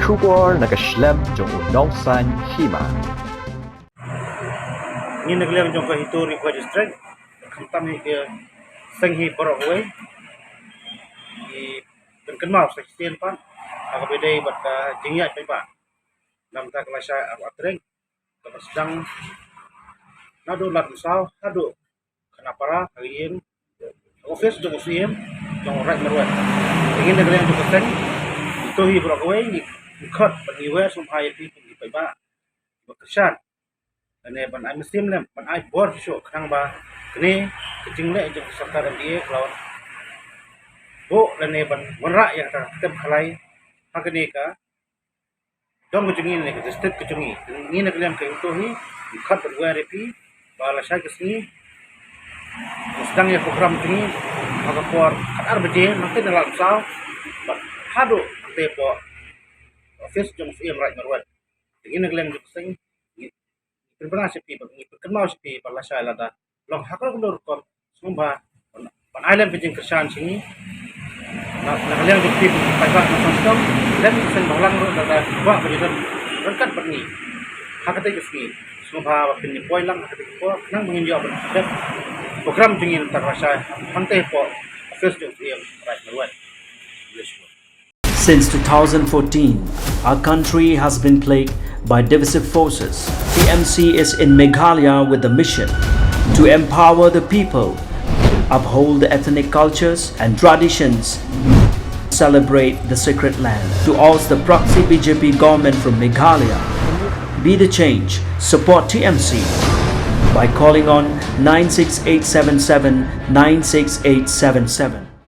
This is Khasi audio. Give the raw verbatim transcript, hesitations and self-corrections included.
Khubor na ka shlem jong u nongsan hima. Ngi na ka liang jong ka Hito Ri Bhoi District, khamtam hi ka seng hi baroh kawei, i pynkynmaw sa shisien pat ha kaba ïadei bad ka jingïaid paidbah. Namar ka lashai arphew ar tarik kaba sdang naduh Ladmsaw haduh Khanapara, ha ka ïing, office jong u Syiem jong u Raid Marwet. Te ngi na ka liang jong ka seng, to hi baroh kawei, ngi khot bad ngi wer sngewbha ïa phi kum ki paidbah ba kyrshan lane ban ai mynsiem lem, ban ai bor shuh khnang ba kane ka jingleh jong ka sorkar M D A ka la wanrah lane ban wanrah ïa kata ka tep khalai ha kane ka dong ka jong ngi ne ka district ka jong ngi. Ngi na ka liang ka Hito hi, ngi khot bad wer ïa phi ba lashai ka sngi ngi sdang ïa program jong ngi ha ka por khatar baje, nangta na Ladmsaw bad haduh hangta hapoh office jong u Syiem Raid Marwet. Te ngi na ka liang jong ka seng, ngi pynbna sha phi, ngi pynkynmaw sha phi ba lashai lada long ha ka rukom sngewbha ban, ban ai lem ka jingkyrshan sha ngi. Na, na ka liang jong phi, paidbah na Nongstoiñ, lem ka seng Bhalang ruh lada kwah ban ïadon ryngkat bad ngi ha katei ka sngi, sngewbha ba phin ïa poi lang ha katei ka por khnang ba ngin ïoh ban dep program jong ngi na ka lashai hangta hapoh office jong u Syiem Raid Marwet. Khublei shibun. Since two thousand fourteen, our country has been plagued by divisive forces. T M C is in Meghalaya with the mission to empower the people, uphold the ethnic cultures and traditions, celebrate the sacred land. To oust the proxy B J P government from Meghalaya, be the change, support T M C by calling on nine six eight seven seven nine six eight seven seven.